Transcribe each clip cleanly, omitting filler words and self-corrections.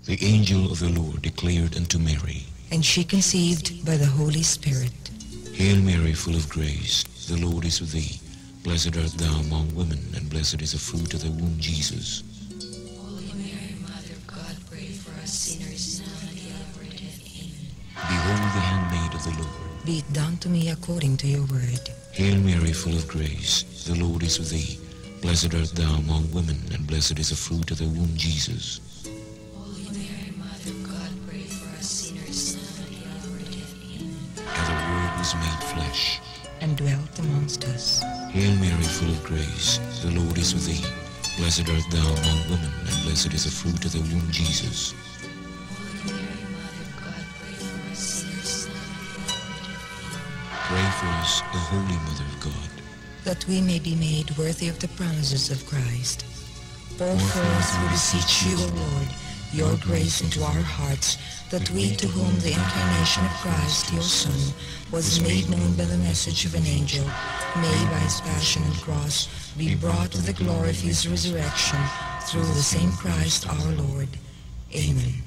The angel of the Lord declared unto Mary, and she conceived by the Holy Spirit. Hail Mary, full of grace, the Lord is with thee. Blessed art thou among women, and blessed is the fruit of thy womb, Jesus. Holy Mary, Mother of God, pray for us sinners, now and at the hour of our death. Amen. Behold the handmaid of the Lord. Be it done to me according to your word. Hail Mary, full of grace, the Lord is with thee. Blessed art thou among women, and blessed is the fruit of thy womb, Jesus. Holy Mary, Mother of God, pray for us sinners, now and at the hour of our death. Amen. And the Word was made flesh and dwelt amongst us. Hail Mary, full of grace, the Lord is with thee. Blessed art thou among women, and blessed is the fruit of thy womb, Jesus. Holy Mary, Mother of God, pray for us sinners, now and at the hour of our death. Amen. Pray for us, O Holy Mother of God, that we may be made worthy of the promises of Christ. Pour forth, we beseech you, O Lord, your grace into our hearts, that we to whom the incarnation of Christ, your Son, was made known by the message of an angel, may by his passion and cross be brought to the glory of his resurrection, through the same Christ our Lord. Amen.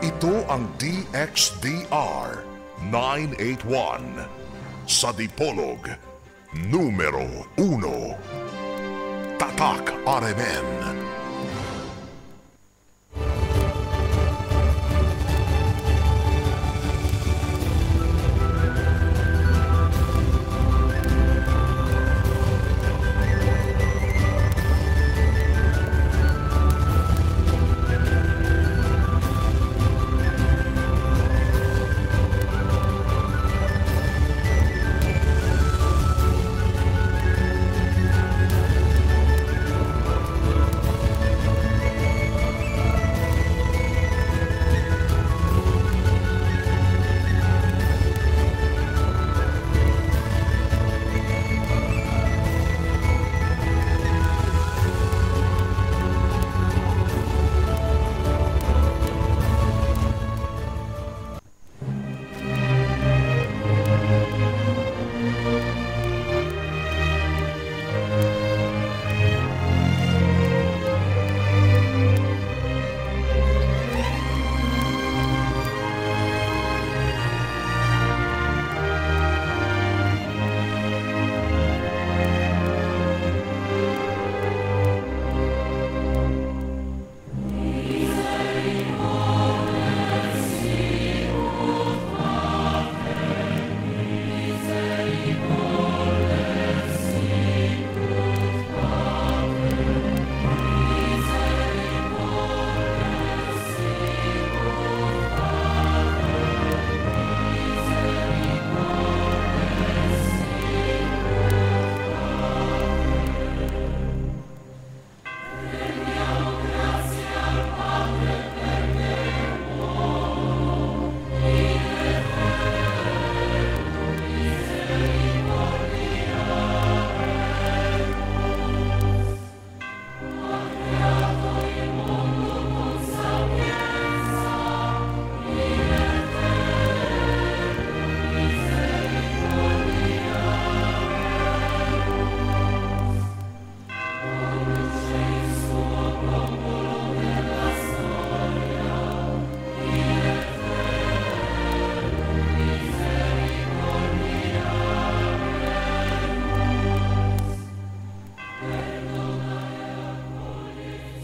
Ito ang DXDR 981 sa Dipolog, numero 1. Tatak RMN.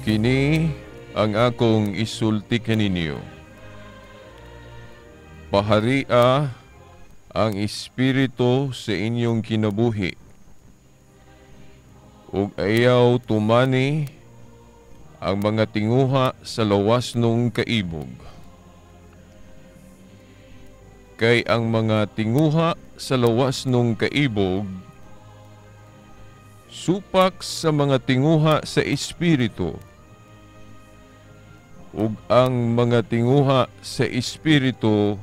Kini ang akong isulti kaninyo. Paharia ang Espiritu sa inyong kinabuhi, ug ayaw tumani ang mga tinguha sa lawas nung kaibog. Kay ang mga tinguha sa lawas nung kaibog, supak sa mga tinguha sa Espiritu, ug ang mga tinguha sa Espiritu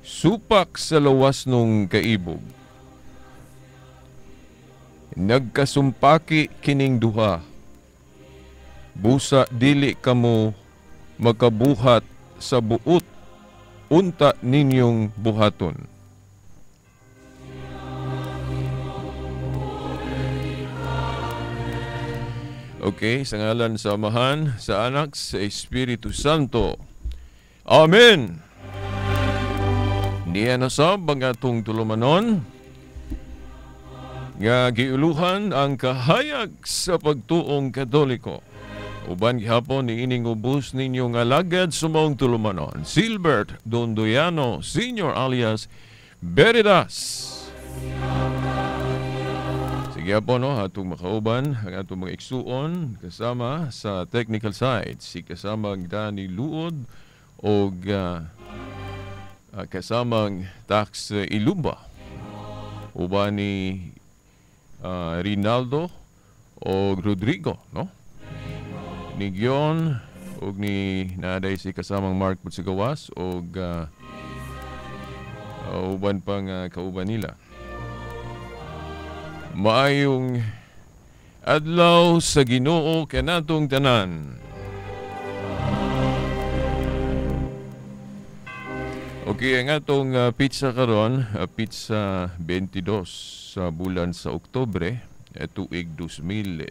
supak sa lawas nung kaibog. Nagkasumpaki kining duha, busa dili kamo makabuhat sa buot unta ninyong buhaton. Okay, sa ngalan sa Amahan, sa Anak, sa Espiritu Santo. Amen! Niya na sab ang atong tulumanon nga giuluhan ang kahayag sa pagtuong Katoliko. Uban gihapon ni ining ubos ninyo nga alagad sa maong tulumanon, Silbert Dondoyano Sr. alias Veritas. Sige po, no, atong makauban ang atong mga igsuon kasama sa technical side, si kasamang Danny Luod o kasamang Tax Ilumba, uban ni Rinaldo o Rodrigo, no? Ni Gion og ni naaday si kasamang Mark Butsigawas og uban pang kauban nila. Maayong adlaw sa Ginoo kanatong tanan. Okay, ang atong pizza karon, pizza 22 sa bulan sa Oktubre, tuig 2017.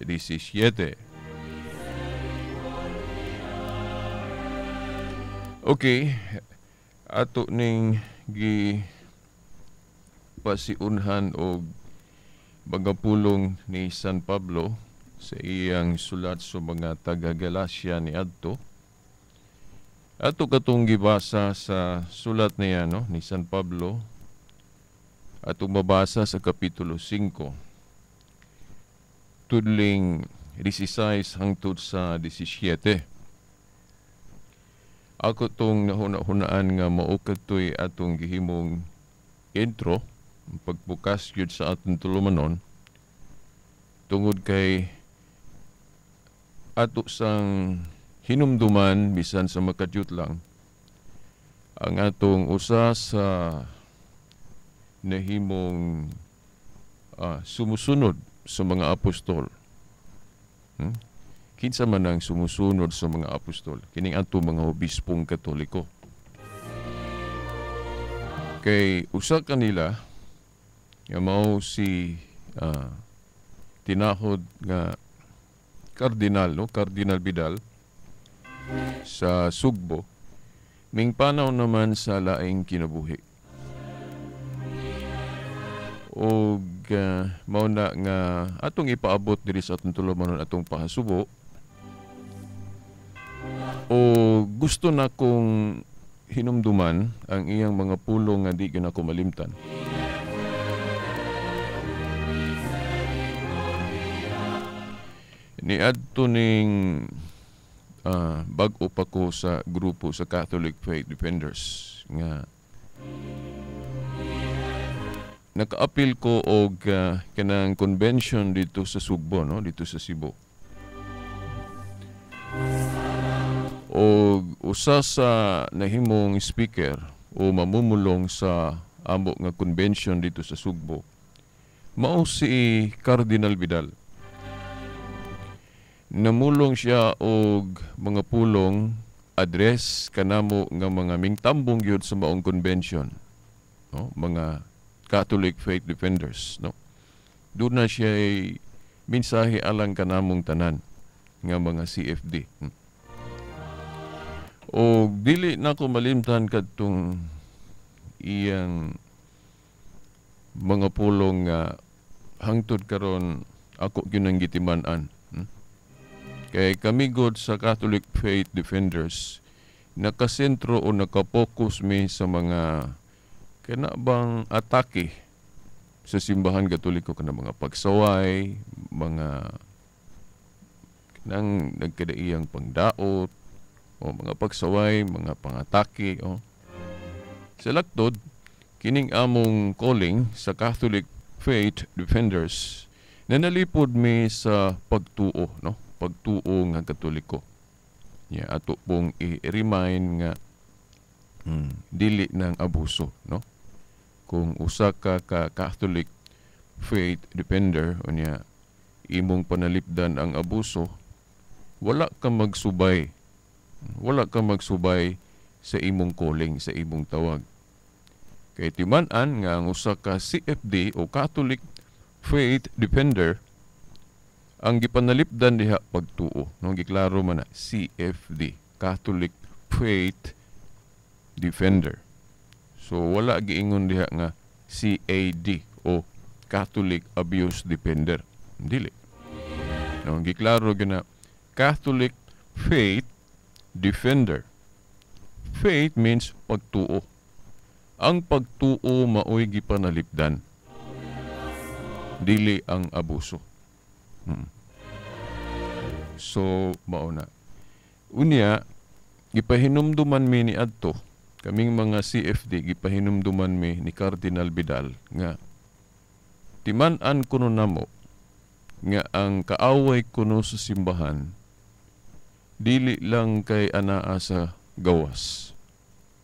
Okay, ato ning gi pasiunhan og mga pulong ni San Pablo sa iyang sulat sa mga taga-Galacia ni adto. Ato katong gibasa sa sulat niya, no, ni San Pablo, atong mabasa sa Kapitulo 5, tudling 16 hangtod sa 17. Ako tong nahuna-hunaan nga mao kadtoy atong gihimong intro, pagbukas yun sa atong tulumanon, tungod kay ato sang hinumduman bisan sa makadyot lang ang atong usa sa nahimong sumusunod sa mga apostol. Kinsa man ang sumusunod sa mga apostol? Kining atong mga obispong Katoliko. Kay usa kanila nga mao si tinahod nga kardinal, no, Kardinal Vidal sa Sugbo, mingpanaw naman sa laing kinabuhi. Og mao na nga atong ipaabot diri sa atong tulumanon atong pahasubo. O gusto na kong hinumduman ang iyang mga pulong nga di gyud nako malimtan. Niadto ning bag-o pa ko sa grupo sa Catholic Faith Defenders nga nakaapil ko og kanang convention dito sa Sugbo, no, dito sa Cebu. Og usa sa nahimong speaker o mamumulong sa amo nga convention dito sa Sugbo mao si Cardinal Vidal. Namulong siya og mga pulong address kanamo nga mga mingtambong gyud sa maong convention, no, mga Catholic Faith Defenders, no. Doon na siya mensahe alang kanamong tanan nga mga CFD. O dili na ko malimtan kadtong iyang mga pulong nga hangtod karon ako gyud ang gitiman-an. Kay kami god sa Catholic Faith Defenders nakasentro o nakapokus mi sa mga kana bang atake sa simbahan Katoliko, kana mga pagsaway, mga kanang nagkadaiyang pangdaot o mga pagsaway, mga pangatake o. Sa laktod kining among calling sa Catholic Faith Defenders na nalipod mi sa pagtuo, no, pagtuo nga Katoliko. Ya, ato pong i-remind nga dili ng abuso, no? Kung usa ka ka Catholic Faith Defender unya imong panalipdan ang abuso, wala ka magsubay. Wala ka magsubay sa imong calling, sa imong tawag. Kay timan-an nga ang usa ka CFD o Catholic Faith Defender, ang gipanalipdan diha pagtuo. No, giklaro man na CFD, Catholic Faith Defender. So wala giingon diha nga CAD o Catholic Abuse Defender. Dili. No, giklaro gina Catholic Faith Defender. Faith means pagtuo. Ang pagtuo maoy gipanalipdan. Dili ang abuso. So mao na. Unya gipahinumduman mi ni adto, kaming mga CFD, gipahinumduman mi ni Cardinal Vidal nga timan-an kuno namo nga ang kaaway kuno sa simbahan dili lang kay anaa sa gawas,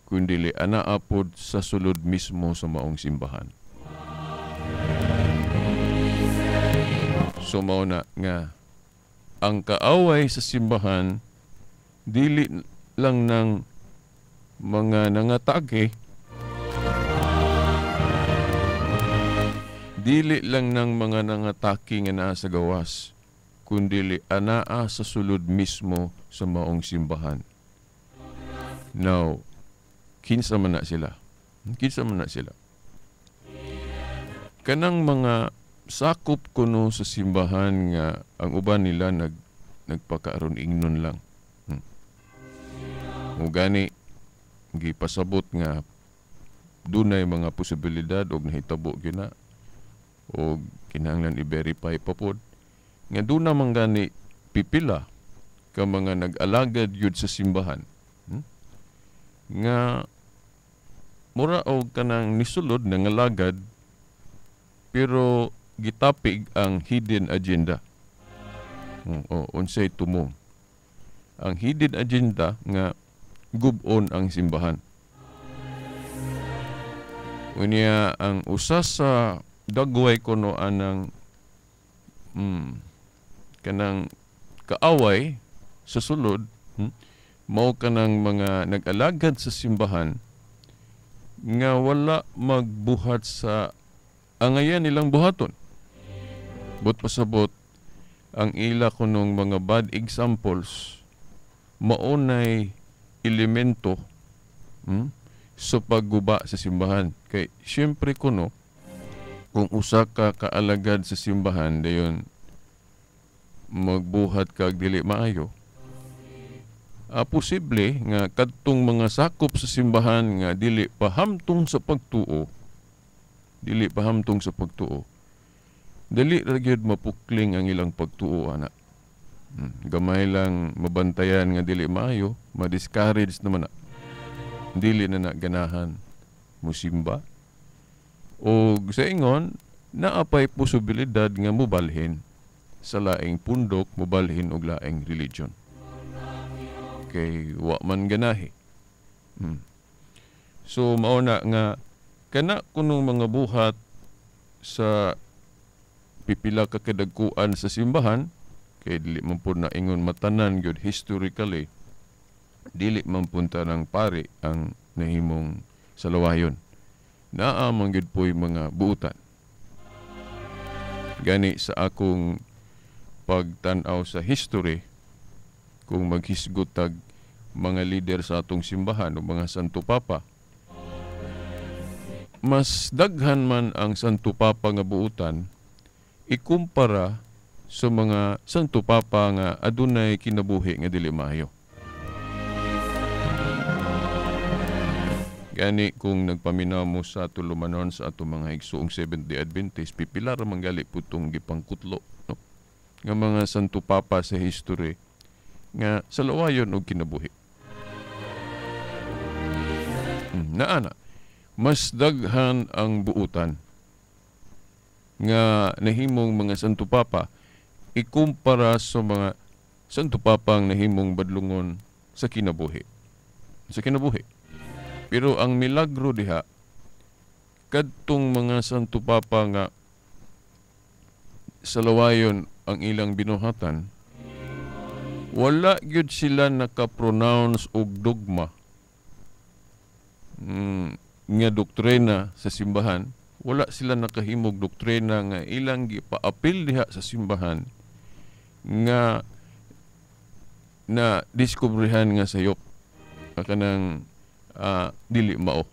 kundili anaa pod sa sulod mismo sa maong simbahan. So mao na nga ang kaaway sa simbahan dili lang ng mga nangatake, dili lang ng mga nangatake nga naa sa gawas, kundili anaa sa sulod mismo sa maong simbahan. Now, kinsa man na sila? Kinsa man na sila? Kanang mga sakop kuno sa simbahan nga ang uban nila nagpakaaron ingnon lang. O gani gipasabot nga dunay mga posibilidad og nahitabo gyud na og kinahanglan i-verify pa pod nga duna man gani pipila ka mga nag-alagad gyud sa simbahan, nga mura og kanang nisulod nangalagad pero gitapig ang hidden agenda. O unsay tumong ang hidden agenda nga gub-on ang simbahan. Unya ang usa sa dagway kuno anang kanang kaaway sa sulod, mao kanang mga nag-alagad sa simbahan nga wala magbuhat sa angayan nilang buhaton. But pasabot ang ila kunong mga bad examples maunay elemento sa pagguba sa simbahan. Kay siyempre kuno kung usa ka kaalagad sa simbahan dayon magbuhat kag dili maayo, posible nga kadtong mga sakop sa simbahan nga dili pahamtong sa pagtuo, dili pahamtong sa pagtuo, dali ra gyud mapukling ang ilang pagtuo ana. Gamay lang mabantayan nga dili maayo, ma-discourage naman na. Dili na na ganahan musimba. O sa ingon, naapay posibilidad nga mubalhin sa laing pundok, mubalhin og laing religion. Kay wa man ganahi. So mao na nga kana kunong mga buhat sa pipila ka kadagkuan sa simbahan, kay dili man pud na ingon matanan gyud historically, dili man pud tanang pari ang nahimong salawayon. Naa man gyud poy mga buutan. Gani sa akong pagtan-aw sa history, kung maghisgot tag mga lider sa atong simbahan o mga Santo Papa, mas daghan man ang Santo Papa nga buutan ikumpara sa mga Santo Papa nga adunay kinabuhi nga dili maayo. Gani kung nagpaminaw mo sa tulumanon sa atong mga igsuong Seventh-day Adventist, pipila ra man gali putong gipangkutlo, no? Nga mga Santo Papa sa history nga sa lawayon og kinabuhi. Naana, mas daghan ang buutan nga nahimong mga Santo Papa ikumpara sa mga Santo Papang nahimong badlungon sa kinabuhi. Sa kinabuhi. Pero ang milagro diha, kadtong mga Santo Papa nga sa lawayon ang ilang binuhatan, wala gyud sila naka-pronounce og dogma nga doktrina sa simbahan. Wala sila nakahimog doktrina nga ilang gipaapil diha sa simbahan nga na diskubrihan nga sayop kanang dili mao.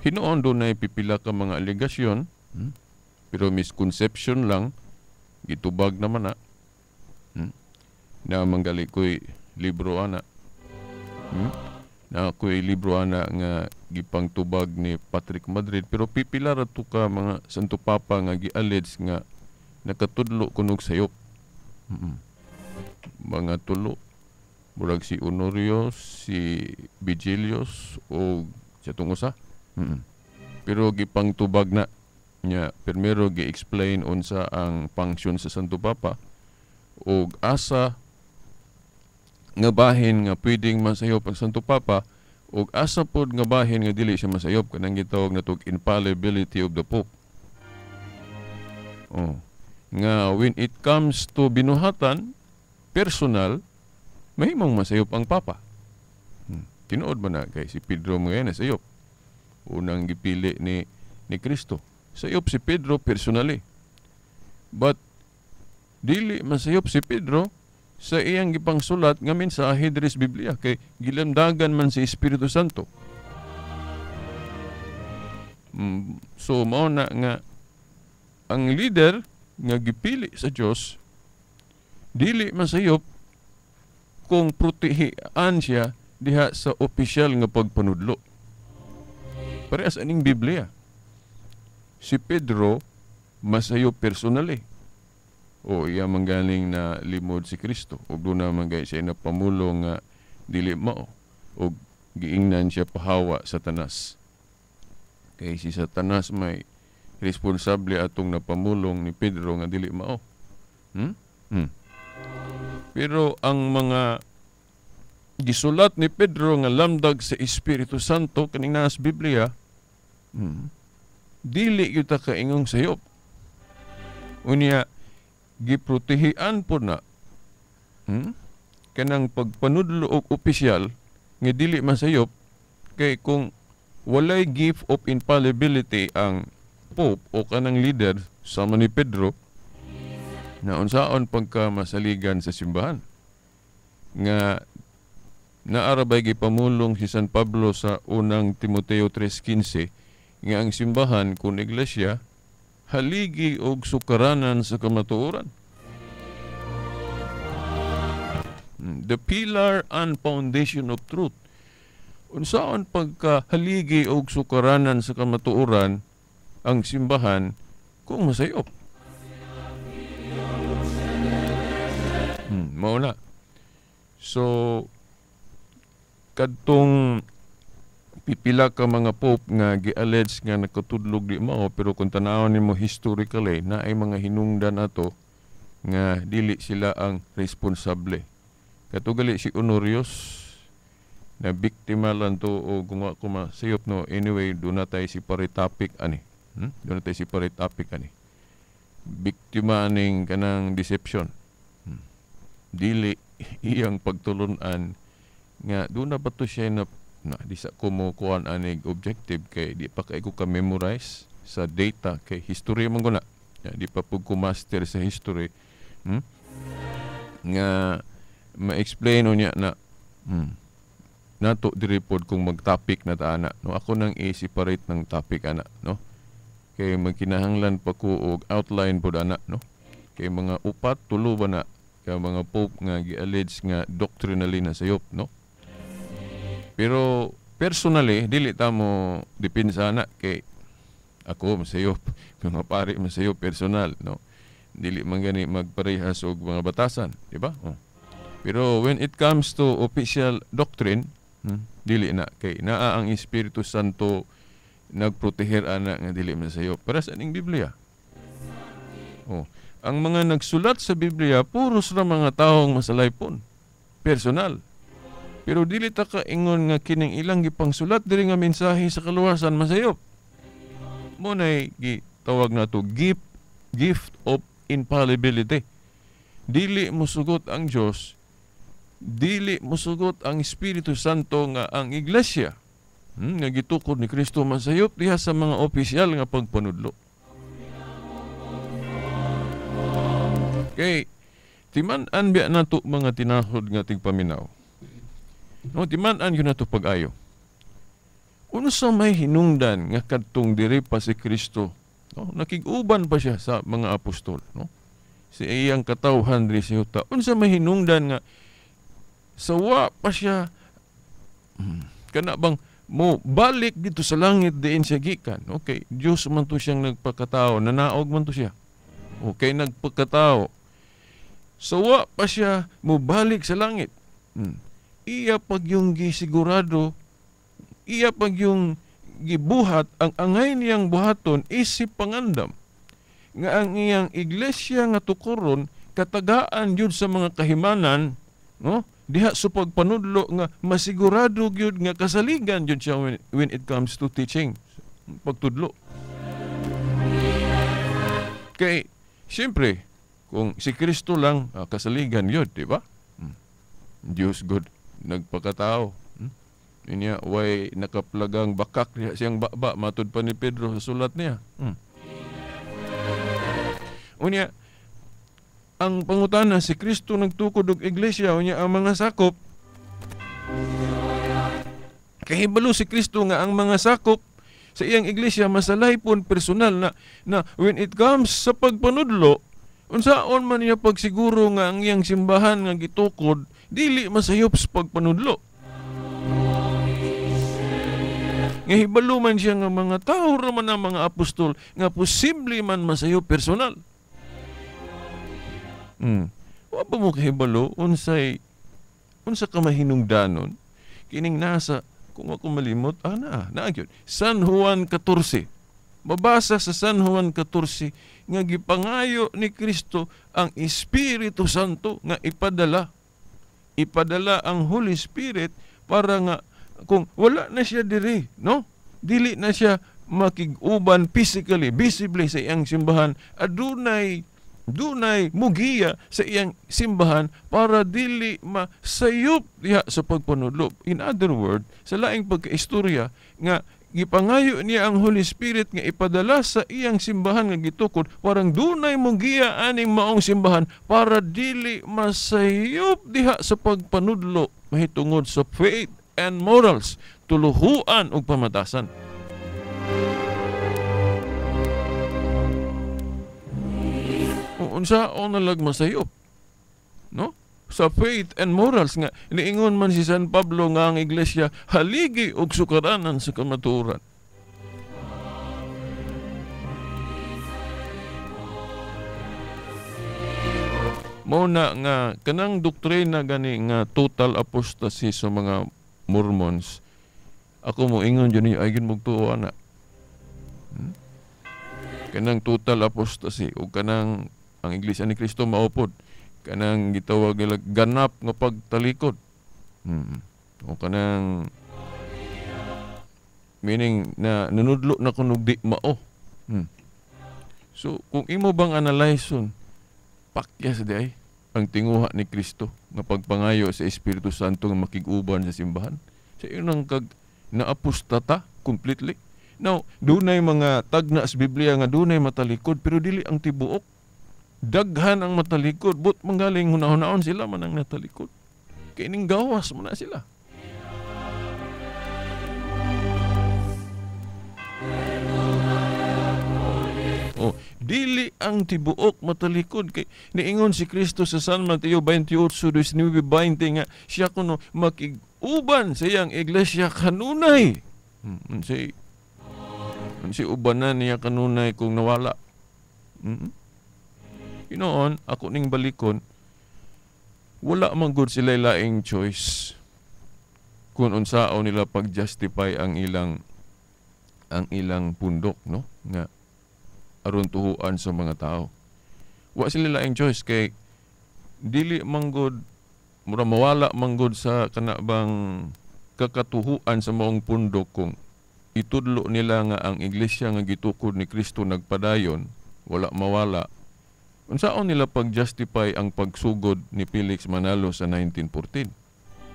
Hinuon doon na pipila ka mga alegasyon, pero misconception lang, gitubag naman na. Na manggali ko'y libro ana. Na ako'y libro ana nga gipangtubag ni Patrick Madrid, pero pipila ra to ka mga Santo Papa nga gi-allege nga nakatudlo kunog sayop. Mga tulo, murag si Honorius, si Vigilius o sa tong usa. Pero gipangtubag na niya, primero gi-explain unsa ang function sa Santo Papa og asa nga bahin nga pwedeng masayop ang Santo Papa og asa pod nga bahin nga dili siya masayop, kanang gitawag natog infallibility of the Pope. Oh, nga when it comes to binuhatan personal, mahimong masayop ang Papa. Tinuod ba na kay si Pedro mga nasayop? Unang gipili ni Kristo. Sayop si Pedro personally. But dili masayop si Pedro sa iyang gipangsulat nga mensahe diri sa Biblia kay gilamdagan man si Espiritu Santo. So mao na nga ang leader nga gipili sa Dios dili masayop kung protehian siya diha sa opisyal nga pagpanudlo. Parehas aning Biblia. Si Pedro masayop personally. O iya manggaling na limod si Kristo ug doon na man siya napamulong nga dili mao ug giingnan siya pahawa Satanas. Kay si Satanas may responsable atong napamulong ni Pedro nga dili mao. Pero ang mga gisulat ni Pedro nga lamdag sa Espiritu Santo kaning naa sa Biblia, dili gyud ta kaingong sayop. Unya giprotehian po na kanang pagpanudlo og opisyal nga dili masayop, kay kung walay gift of infallibility ang Pope o kanang leader sama ni Pedro, na unsaon pagka masaligan sa simbahan nga naarabay gipamulong si San Pablo sa unang Timoteo 3:15 nga ang simbahan kun iglesia haligi og sukaranan sa kamatuoran. The pillar and foundation of truth. Unsaon pagka haligi og sukaranan sa kamatuoran ang simbahan kung masayop? Mao na. So kadtong pipila ka mga pope nga gi-allege nga nakatudlog di mao, pero kung tan-awon nimo historically naay mga hinungdan ato nga dili sila ang responsable. Katugali si Honorius na biktima lang to o kung ako masayop, no. Anyway, doon na tayo si topic ani. Doon na tayo si topic ani. Biktima aning kanang deception. Dili iyang pagtulunan nga doon na ba to siya na di sa kumukuan anig objective kay di pa kay ko ka-memorize sa data kay history man guna. Di pa pug ko master sa history. Nga ma-explain unya na nato diri pod kung mag-topic na ta ana, no. Ako nang i-separate ng topic ana, no, kay magkinahanglan pa ko og outline pod ana, no, kay mga upat tulo ba na ka mga pope nga gi-allege nga doctrinally na sayop, no. Pero personally dili ta mo depensa ana kay ako masayop, mga pari masayop personal, no. Dili man gani magparehas og mga batasan, di ba? Oh. Pero when it comes to official doctrine, dili na kay naa ang Espiritu Santo nagproteher ana nga dili masayop. Para sa aning Biblia. Oh, ang mga nagsulat sa Biblia puros ra mga taong masalaypon, personal. Pero dili ta kaingon nga kining ilang gipangsulat diri nga mensahe sa kaluwasan masayop. Mo nay gitawag nato gift of infallibility. Dili mosugot ang Dios Dili mosugot ang Espiritu Santo nga ang iglesia nga gitukod ni Kristo masayop diha sa mga opisyal nga pagpanudlo. Kay timan-an biya nato mga tinahod nga tigpaminaw. No, timan-an yun nato pag-ayo. Unsa may hinungdan nga kadtong diri pa si Kristo, no? Nakig-uban pa siya sa mga apostol, no? Si iyang katawhan diri sa yuta. Unsa may hinungdan nga sawa pa siya kana bang mo balik dito sa langit diin siya gikan. Okay, Dios man to siyang nagpakatao, nanaog man to siya. Okay, nagpakatao. Sawa pa siya mo balik sa langit. Iya pag yung gisigurado, iya pag yung gibuhat, ang angay niyang buhaton isip pangandam nga ang iyang iglesia nga tukoron katagaan jud sa mga kahimanan, no? Diha sa pagpanudlo nga masigurado gyud nga kasaligan jud siya when it comes to teaching, pagtudlo. Kay siyempre kung si Kristo lang kasaligan yun, di ba? Diyos God nagpakatao. Inya way nakaplagang bakak diha siyang baba matud pa ni Pedro sa sulat niya. Unya ang pangutana, si Kristo nagtukod og iglesia, unya ang mga sakop. Kahibalo si Kristo nga ang mga sakop sa iyang iglesia masalaypon personal na when it comes sa pagpanudlo, unsaon man niya pagsiguro nga ang iyang simbahan nga gitukod dili masayop sa pagpanudlo. Nga hibalo man siya nga mga tao ra man ang mga apostol nga posible man masayop personal. Wa ba mo kahibalo unsay unsa ka mahinungdanon kining nasa, kung ako malimot, naa gyud San Juan 14. Mabasa sa San Juan 14 nga gipangayo ni Kristo ang Espiritu Santo nga ipadala. Ipadala ang Holy Spirit para nga kung wala na siya diri, no? Dili na siya makig-uban physically, visibly sa iyang simbahan, adunay mugiya sa iyang simbahan para dili masayop diha sa pagpanudlo. In other word, sa laing pagkaistorya nga gipangayo niya ang Holy Spirit nga ipadala sa iyang simbahan nga gitukod, parang dunay mugiya aning maong simbahan para dili masayop diha sa pagpanudlo mahitungod sa faith and morals, tuluhuan ug pamatasan. Unsaon nalag masayop, no? Sa faith and morals nga niingon man si San Pablo nga ang iglesia haligi og sukaranan sa kamatuoran. Mao na nga kanang doktrina gani nga total apostasy sa mga Mormons, ako mo ingon jud niyo ay gyud magtuo ana. Kanang total apostasy o kanang ang Iglesia ni Kristo maupod, kanang gitawag nila ganap nga pagtalikod. O kanang meaning na nanudlo na kunog di mao. So kung imo bang analyson, pakyas di ay ang tinguha ni Kristo nga pagpangayo sa Espiritu Santo nga makig-uban sa simbahan. Sa inang kag naapostata completely. Now, dunay mga tagna sa Biblia nga dunay matalikod pero dili ang tibuok. Daghan ang matalikod, but manggaling hunahunahon sila man ang natalikod. Kay ning gawas man na sila. Oh, dili ang tibuok matalikod kay niingon si Kristo sa San Mateo 28:19-20 nga siya kuno makig-uban sa iyang iglesia kanunay. Unsay ubanan niya kanunay kung nawala. Hinoon, ako ning balikon, wala man gud sila laing choice kung unsaon nila pag-justify ang ilang pundok, no? Nga aron tuhuan sa mga tao. Wa sila laing choice kay dili man gud mura mawala man gud sa kana bang kakatuhuan sa maong pundok kung itudlo nila nga ang iglesia nga gitukod ni Kristo nagpadayon, wala mawala. Unsaon nila pag-justify ang pagsugod ni Felix Manalo sa 1914?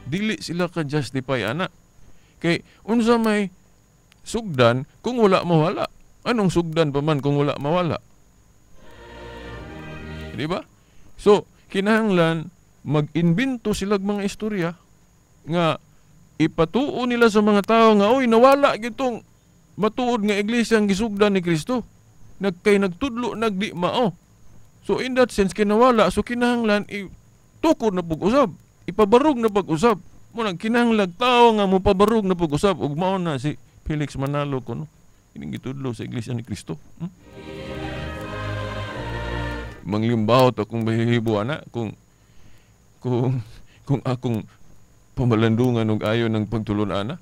Dili sila ka justify ana. Kay unsa may sugdan kung wala mawala? Anong sugdan pa man kung wala mawala? Di ba? So, kinahanglan mag-imbento sila mga istorya nga ipatuo nila sa mga tao nga oy nawala gitong matuod nga iglesia ang gisugdan ni Kristo. Nagkay nagtudlo nagdi mao. So in that sense kinawala, so kinahanglan itukod na pag-usab, ipabarog na pag-usab. Mo nang kinahanglan tao nga mopabarog na pag-usab ug mao na si Felix Manalo kuno. Ining gitudlo sa iglesia ni Kristo. Manglimbaw ta kung mahihibo ana kung akong pamalandungan og ayo ng pagtulon ana.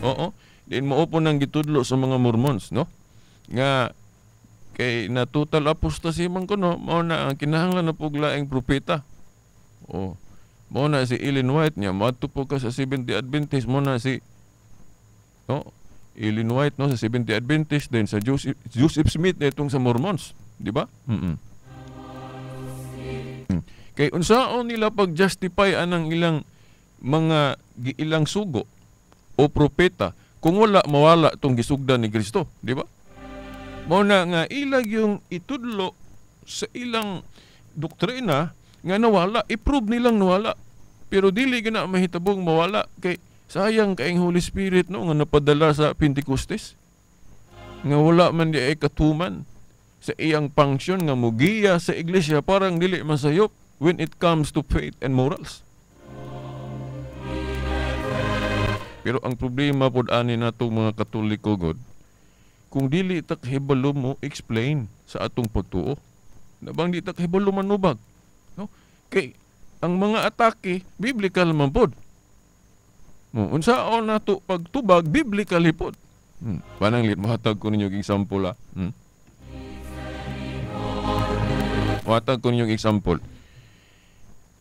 Oo, din mao po nang gitudlo sa mga Mormons, no? Nga kay na total apostasy man kuno, mao na ang kinahanglan na pug laing propeta. Oh. Mao na si Ellen White niya, moadto po ka sa Seventh-day Adventist, mao na si no, Ellen White no sa Seventh-day Adventist, then sa Joseph Smith itong sa Mormons, di ba? Kay unsaon nila pag-justify anang ilang mga giilang sugo o propeta kung wala mawala tong gisugdan ni Kristo, di ba? Mao na nga ilag yung itudlo sa ilang doktrina nga nawala, i-prove nilang nawala. Pero dili gina mahitabong mawala kay sayang kaing Holy Spirit no nga napadala sa Pentecostes nga wala man di ay katuman sa iyang function nga mugiya sa iglesia, parang dili masayop when it comes to faith and morals. Pero ang problema pod ani natong mga Katoliko god, kung dili ta kahibalo mo explain sa atong pagtuo. Nabang di ta kahibalo manubag, no? Kay ang mga atake biblical man pod. Mo unsaon nato pagtubag biblical pod. Pananglit mohatag ko ninyo example ah. Mohatag ko ninyo example.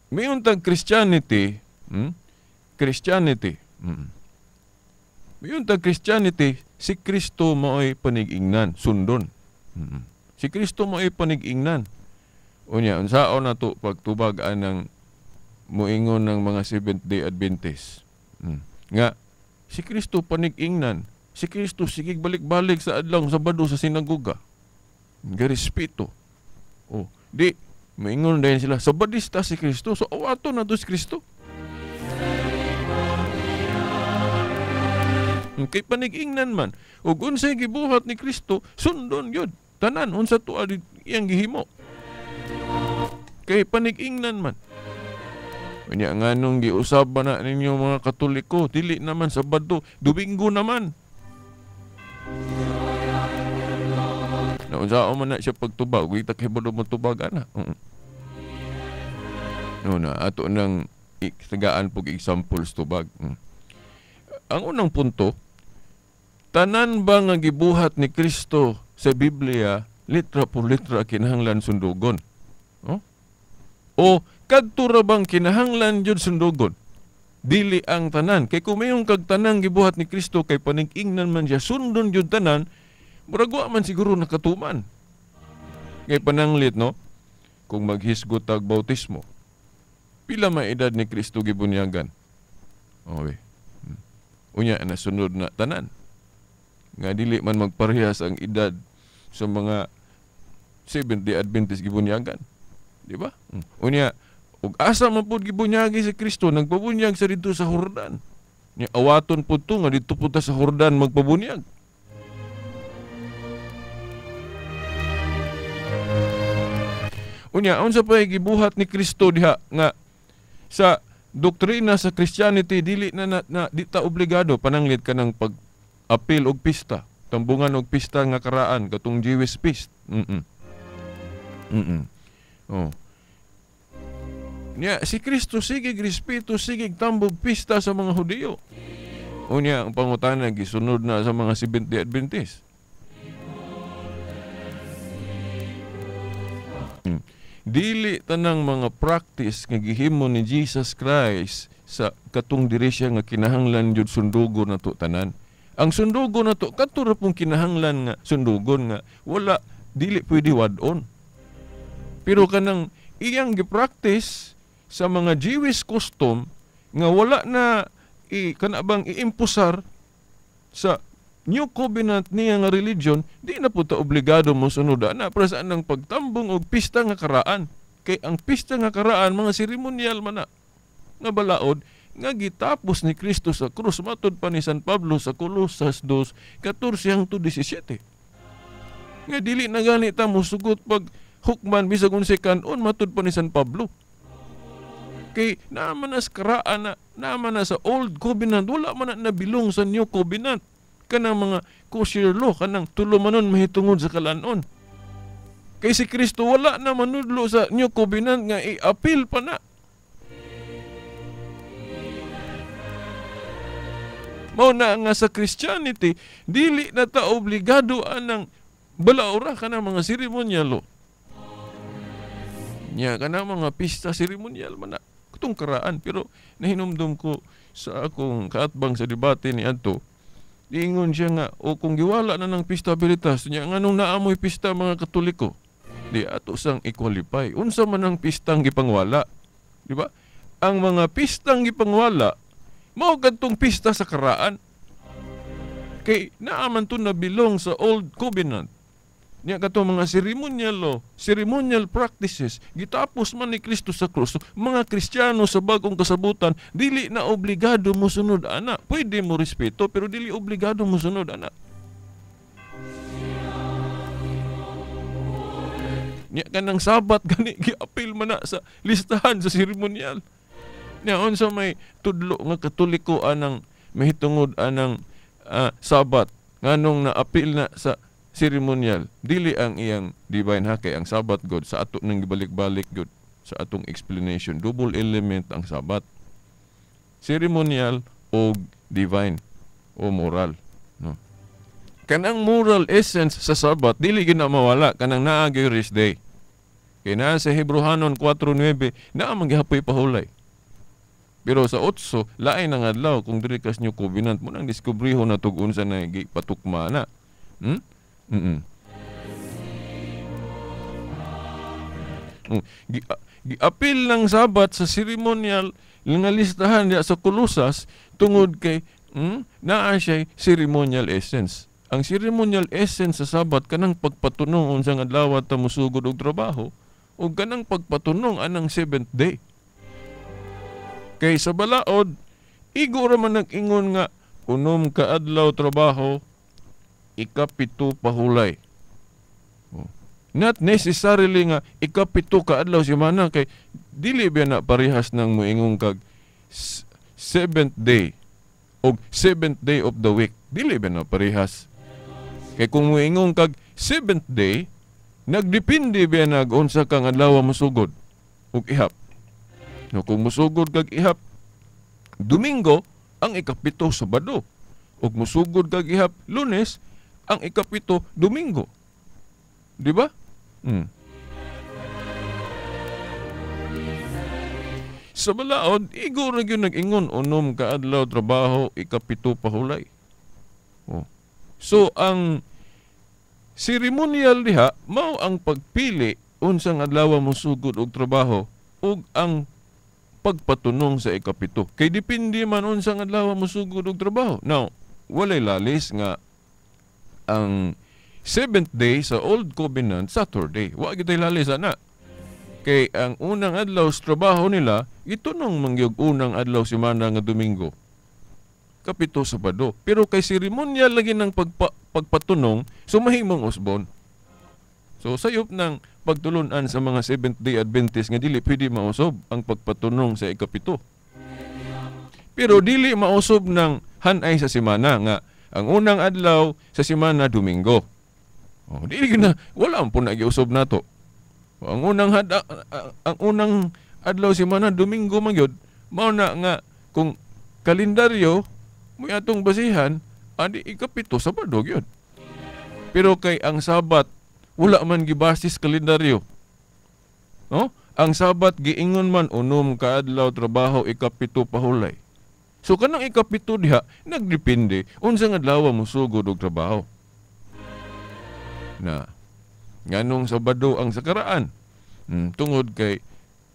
Mayon tag Christianity, Christianity. Mayon tag Christianity, si Kristo mao'y panig-ingnan, sundon. Si Kristo mao'y panig-ingnan. Unya, unsaon nato pagtubag anang moingon ng mga Seventh-day Adventist? Nga si Kristo panig-ingnan, si Kristo sige balik-balik sa adlaw Sabado sa sinagoga. Garespeto. Oh, di moingon dayon sila Sabadista si Kristo, so awato na to si Kristo. Kay panig-ingnan man ug unsay gibuhat ni Kristo sundon gyud tanan unsa tuwa iyang gihimo. Kay panig-ingnan man. Unya nganong giusab ba na ninyo mga Katoliko, dili naman Sabado, Domingo naman. Naunsaon man na siya pagtubag, ug ta kahibalo mo tubag ana. No na ato nang tagaan pog examples tubag. Ang unang punto, tanan ba nga gibuhat ni Kristo sa Biblia litra por litra kinahanglan sundugon? Oh? O kadto ra bang kinahanglan jud sundugon? Dili ang tanan. Kay kung mayong kag tanang gibuhat ni Kristo kay panig-ingnan man siya sundon jud tanan, murag wa man siguro nakatuman. Kay pananglit no, kung maghisgot tag bautismo, pila may edad ni Kristo gibunyagan? Okay. Unya nasunod na tanan. Nga dili man magparehas ang edad sa mga Seventh-day Adventist gibunyagan. Di ba? Unya ug asa man pud gibunyagi si Kristo, nagpabunyag sa didto sa Jordan. Nya awaton pud to nga didto pud ta sa Jordan magpabunyag. Unya unsa pa gibuhat ni Kristo diha nga sa doktrina sa Christianity dili na, na di ta obligado pananglit ka ng pag-apil og pista, tambungan og pista nga karaan katong Jewish feast. Oh. Nya si Kristo sige respeto, sige tambog pista sa mga Hudiyo. Unya ang pangutana gisunod na sa mga Seventh-day Adventist. Dili tanang mga practice nga gihimo ni Jesus Christ sa katong diri siya nga kinahanglan jud sundugon nato tanan. Ang sundugon nato kadto ra pong kinahanglan nga sundugon nga wala dili pwede wad-on. Pero kanang iyang gi-practice sa mga Jewish custom nga wala na kana bang iimpusar sa New Covenant niya nga religion, di na po ta obligado mo sunod ana para sa anang pagtambong og pista nga karaan. Kay ang pista nga karaan mga seremonyal man na nga balaod nga gitapos ni Kristo sa krus matud pa ni San Pablo sa Colosas 2:14-17. Nga dili na gani ta mosugot pag hukman bisag unsay kanon matud pa ni San Pablo. Kay naa man na sa karaan na, naa man na sa Old Covenant, wala man na nabilong sa New Covenant. Kanang mga kosher law, kanang tulumanon mahitungod sa kalanon. Kay si Kristo wala na manudlo sa New Covenant nga i-appeal pa na. Mao na nga sa Christianity, dili na ta obligado anang balaura kanang mga seremonyal. Nya kanang mga pista seremonyal man na katong karaan, pero nahinumdum ko sa akong kaatbang sa debate ni adto. Diingon siya nga, o kung giwala na ng pista veritas, niya nganong naamoy pista mga Katoliko, di ato sang i-qualify. Unsa man ang pistang gipangwala, di ba? Ang mga pistang gipangwala, mao kadtong pista sa karaan. Kay naaman to nabilong sa Old Covenant. Niya katong mga ceremonial law, ceremonial practices, gitapos man ni Kristo sa krus. Mga Kristiyano sa bagong kasabutan, dili na obligado mo sunod ana. Pwede mo respeto, pero dili obligado mo sunod ana. Niya kanang Sabat gani giapil man na sa listahan sa seremonial. Niya unsa may tudlo nga Katoliko anang mahitungod anang Sabat nganong naapil na sa seremonial, dili ang iyang divine ha, kay ang Sabat God sa ato nang gibalik-balik God sa atong explanation, double element ang Sabat, ceremonial o divine o moral, no? Kanang moral essence sa Sabat dili gid na mawala kanang naa gyud rest day. Kay naa sa Hebreohanon 4:9 naa man gihapoy pahulay. Pero sa 8 lain ang adlaw kung diri kas New Covenant mo nang diskubriho na tug unsa na gipatukma na. Giapil ng Sabat sa ceremonial nga listahan diya sa Colosas tungod kay naa siya ceremonial essence. Ang ceremonial essence sa Sabat kanang pagpatunong unsang adlaw ta mosugod og trabaho ug kanang pagpatunong anang seventh day. Kay sa balaod igo ra man nag-ingon nga unom ka adlaw trabaho, ikapito pahulay. Oh. Not necessarily nga ikapito ka adlaw semana kay dili ba na parehas nang moingon kag seventh day og seventh day of the week. Dili ba na parehas? Kay kung moingon kag seventh day, nagdepende ba nag unsa kang adlaw mosugod og ihap. No, kung mosugod kag ihap Domingo, ang ikapito Sabado. Og mosugod kag ihap Lunes, ang ikapito Domingo. Di ba? Sa balaod, igo ra gyud nag-ingon unom ka adlaw trabaho, ikapito pahulay. Oh. So ang ceremonial diha mao ang pagpili unsang adlaw mosugod og trabaho ug ang pagpatunong sa ikapito. Kay depende man unsang adlaw mosugod og trabaho. Now, walay lalis nga ang seventh day sa Old Covenant, Saturday. Wa gyud lalis ana. Kay ang unang adlaw sa trabaho nila, gitunong mangyog unang adlaw semana nga Domingo. Kapito Sabado. Pero kay seremonyal lagi ng pagpatunong, so mahimong usbon. So sayop ng pagtulunan sa mga Seventh Day Adventist nga dili pwede mausob ang pagpatunong sa ikapito. Pero dili mausob ng hanay sa semana nga ang unang adlaw sa semana Domingo. Oh, dili na wala ang po nagiusob nato. Ang unang ang unang adlaw semana Domingo man gyud, mao na nga kung kalendaryo mo atong basihan adi ikapito Sabado gyud. Pero kay ang Sabat wala man gibasis kalendaryo. No? Ang Sabat giingon man unom ka adlaw trabaho, ikapito pahulay. So kanang ikapito diha nagdepende unsang adlaw mosugod og trabaho. Na nganong Sabado ang sakaraan? Tungod kay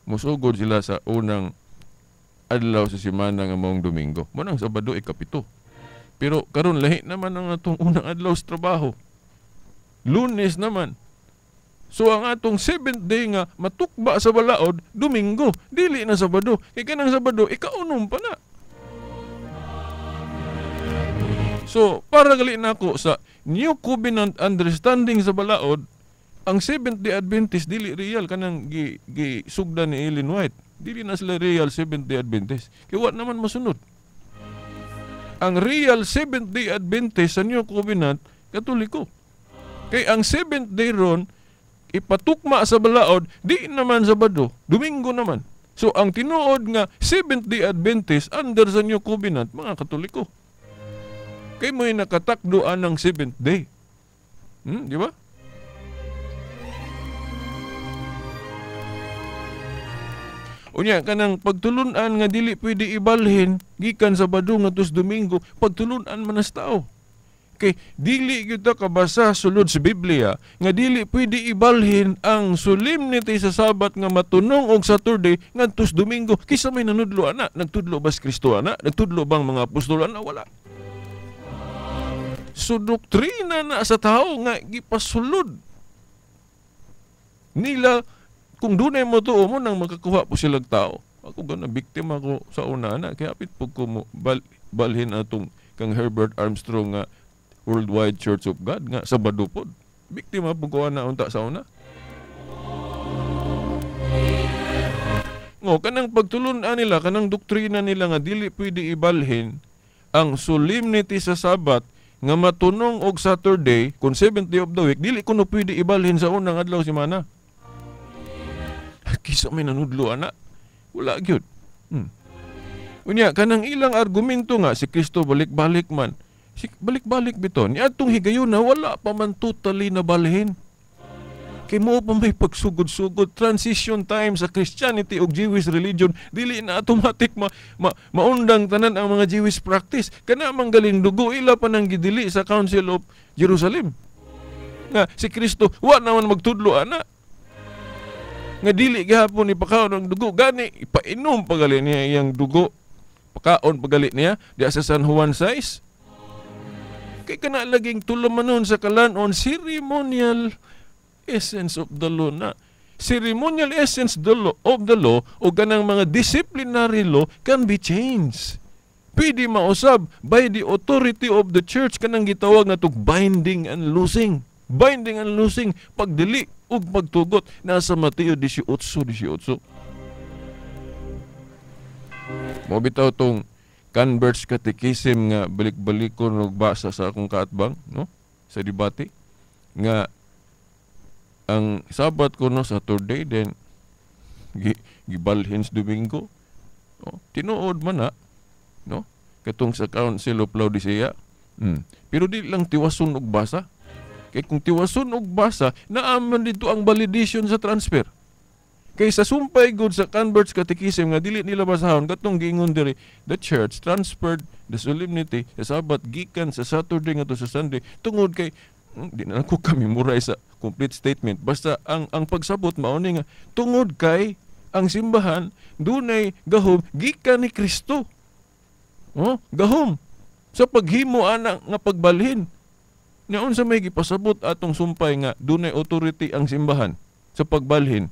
musugod sila sa unang adlaw sa semana nga maong Domingo. Mo nang Sabado ikapito. Pero karon lahi naman ang atong unang adlaw sa trabaho. Lunes naman. So ang atong seventh day nga matukba sa balaod, Domingo, dili na Sabado. Kay kanang Sabado ikaunom pa na. So para gali nako sa New Covenant understanding sa balaod, ang Seventh-day Adventist dili real kanang gi sugdan ni Ellen White. Dili na sila real Seventh-day Adventist. Kay wa naman masunod. Ang real Seventh-day Adventist sa New Covenant, Katoliko. Kay ang seventh day ron ipatukma sa balaod, di naman Sabado, Domingo naman. So ang tinuod nga Seventh-day Adventist under sa New Covenant, mga Katoliko. Kay mo'y nakatakdoan ng seventh day. Di ba? Unya kanang pagtulunan nga dili pwede ibalhin gikan Sabado ngadto sa Domingo, pagtulunan man as tao. Kay dili gyud ta kabasa sulod sa Biblia nga dili pwede ibalhin ang solemnity sa Sabat nga matunong og Saturday ngadto sa Domingo. Kisa may nanudlo ana? Nagtudlo ba si Kristo ana? Nagtudlo bang mga apostol ana? Wala. So doktrina na sa tao nga gipasulod nila. Kung dunay mo tuo mo nang makakuha po silang tao. Ako gana biktima ko sa una na kaya apit po ko mo balhin atong kang Herbert Armstrong nga Worldwide Church of God nga Sabado pod. Biktima po ko ana unta sa una. Ngo kanang pagtulun-an nila, kanang doktrina nila nga dili pwede ibalhin ang solemnity sa Sabat nga matunong og Saturday kung 7th day of the week, dili kuno pwede ibalhin sa unang adlaw semana. Kisa may nanudlo ana, wala gyud. Unya kanang ilang argumento nga si Kristo balik-balik man. Si balik-balik bitaw ni atong higayuna wala pa man totally na balhin. Kay mo pa may pagsugod-sugod transition time sa Christianity ug Jewish religion, dili na automatic maundang tanan ang mga Jewish practice. Kana man galing dugo ila pa nang gidili sa Council of Jerusalem. Nga si Kristo wa naman magtudlo ana. Nga dili gihapon ipakaon ang dugo, gani ipainom pagali niya iyang dugo. Pakaon pagali niya diha sa San Juan 6. Kay kana laging tulamanon sa kalanon ceremonial essence of the law na. Ceremonial essence of the law o ganang mga disciplinary law can be changed. Pwede mausab by the authority of the church kanang gitawag na tog binding and loosing. Binding and loosing, pagdili ug pagtugot, nasa Mateo 18:18. Mo bitaw tong Converts Catechism nga balik-balikon og basa sa akong kaatbang, no? Sa debate nga ang Sabat ko no Saturday then gibalhin sa Domingo. No? Tinuod man na, no? Katong sa Council of Laodicea. Pero di lang tiwason og basa. Kay kung tiwason og basa, naaman dito ang validation sa transfer. Kay sa sumpay good sa Converts Catechism nga dili nila basahon katong giingon diri, the church transferred the solemnity sa Sabat gikan sa Saturday ngadto sa Sunday tungod kay di na ko kami muray sa complete statement. Basta ang pagsabot mao ni nga tungod kay ang simbahan dunay gahom gikan ni Kristo. Oh, gahom sa paghimo ana nga pagbalhin. Nya unsa may gipasabot atong sumpay nga dunay authority ang simbahan sa pagbalhin.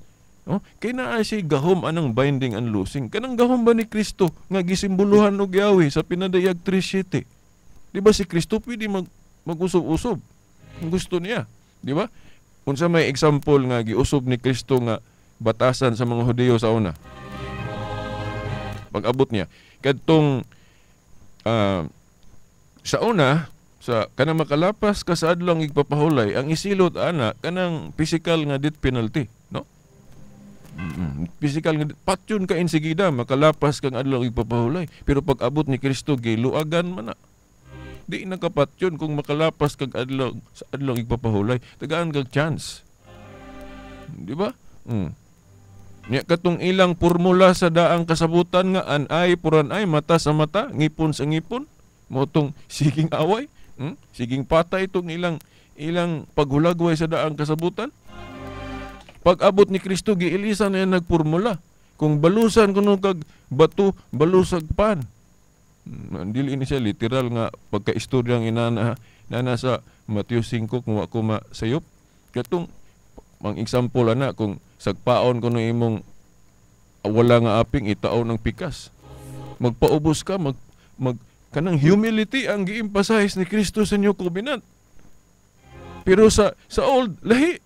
No? Kay naa siya gahom anang binding and loosing. Kanang gahom ba ni Kristo nga gisimboluhan og Yahweh sa pinadayag 3:7. Di ba si Kristo pwede mag-usob-usob kung gusto niya, di ba? Unsa may example nga giusob ni Kristo nga batasan sa mga Hudiyo sa una? Pag-abot niya kadtong sa una, sa kanang makalapas ka sa adlong igpapahulay, ang isilot ana kanang physical nga death penalty, no? Physical nga patyon ka insigida makalapas kang adlong igpapahulay, pero pag abot ni Kristo giluagan man na. Di nakapatyon kung makalapas kag adlaw sa adlong igpapahulay, tagaan kag chance. Di ba? Nya katong ilang formula sa daang kasabutan nga an eye for an eye, mata sa mata, ngipon sa ngipon, mo tong siging away, siging patay itong ilang paghulagway sa daang kasabutan. Pag-abot ni Kristo, giilisan na yan nagpurmula. Kung balusan kuno kag bato, balusag pan. Dili ni siya literal nga pagka-istoryang inana nana sa Mateo 5 kung wa ko masayop. Katong mang example ana, kung sagpaon kuno imong wala nga aping itaon ng pikas. Magpaubos ka, mag kanang humility ang gi-emphasize ni Kristo sa New Covenant. Pero sa old lahi.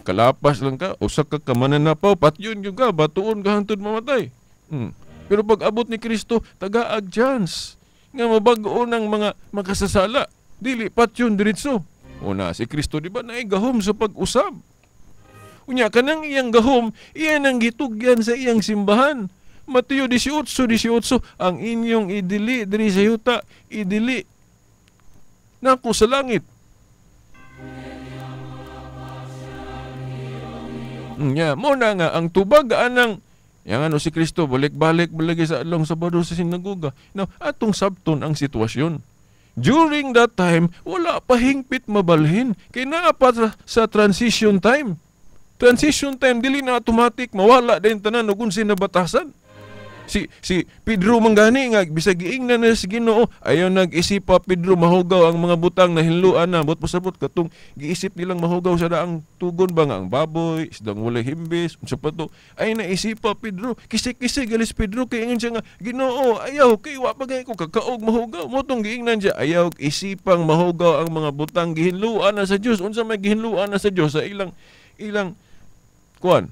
Kalapas lang ka, usa ka kamananapaw, patyon gyud ka, batuon ka hangtod mamatay. Pero pag abot ni Kristo, tagaag chance nga mabag-o ng mga makasasala. Dili patyon diretso. Una, si Kristo di ba naigahom sa pag-usab? Unya kanang iyang gahom, iyan ang gitugyan sa iyang simbahan. Mateo 18:18, ang inyong idili diri sa yuta, idili nako sa langit. Nya, mo na nga ang tubag anang yang ano si Kristo balik-balik balagi sa adlong Sabado sa sinagoga. Now, atong sabton ang sitwasyon. During that time, wala pa hingpit mabalhin kay naa pa sa transition time. Transition time dili na automatic mawala din tanan og unsi na batasan. Si Pedro manggani nga bisag giingnan na sa Ginoo, ayaw nag-isipa Pedro mahugaw ang mga butang na hinluan na but pasabot katong giisip nilang mahugaw sa daang tugon ba nga ang baboy, isdang walay himbis, unsa pa to, ay naisipa Pedro, kisik-kisik galis Pedro kay ingon siya nga Ginoo, ayaw kay wa pa gay ko kakaog mahugaw. Mo tong giingnan siya, ayaw isipang mahugaw ang mga butang gihinluan na sa Dios. Unsa may gihinluan na sa Dios sa ilang kuan,